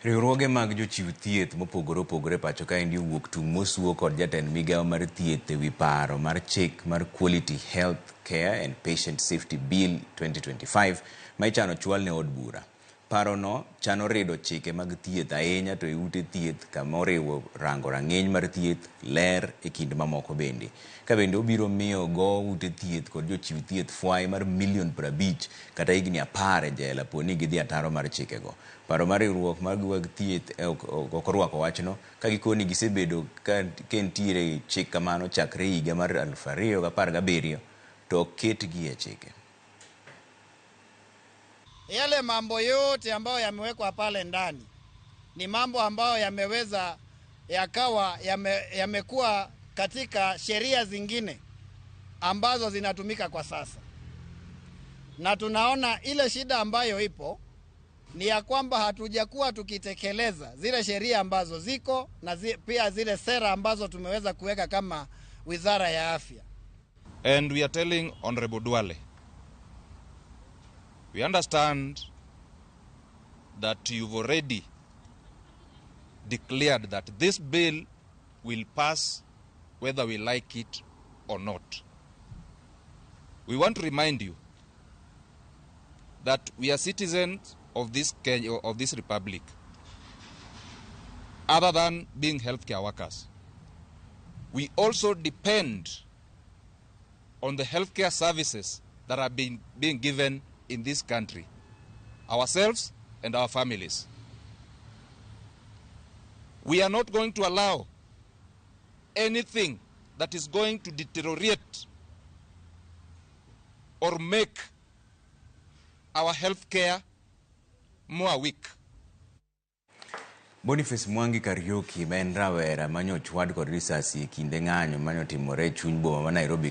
Riwruoge mag jochiw thieth mopogore opogore pacho kaendi owuok tung' mosuo kod jatend migawo mar thieth ewi paro mar chik mar Quality Health Care and Patient Safety Bill 2025 ma ichano chwal ne od bura. Parono chano rido chike mag thieth ahinya to e ute thieth kama oriwo rango rang'iny mar thieth, ler e kind mamoko bende. Ka bende obiro miyo go ute thieth kod jochiw thieth fwai mar milion 50 kata higni 10 e jela po ni gidhi ataro mar chikego. Paro mar riwruok mag weg thieth ok orwako wachno ka gikoni gisebedo ka entiere chik kamano chakre higa mar 2017 to ok ketgi e chike. Yale mambo yote ambayo yamewekwa pale ndani ni mambo ambayo yameweza yakawa yamekuwa katika sheria zingine ambazo zinatumika kwa sasa, na tunaona ile shida ambayo ipo ni ya kwamba hatujakuwa tukitekeleza zile sheria ambazo ziko na pia zile sera ambazo tumeweza kuweka kama Wizara ya Afya. And we are telling Honorable Duale, we understand that you've already declared that this bill will pass whether we like it or not. We want to remind you that we are citizens of this Kenya, of this republic, other than being healthcare workers. We also depend on the healthcare services that are being given in this country, ourselves and our families. We are not going to allow anything that is going to deteriorate or make our healthcare more weak. Boniface Mwangi Kariuki ma en rawera manyochwad kod risasi e kinde ng'anyo manyotimore e chuny boma ma Nairobi.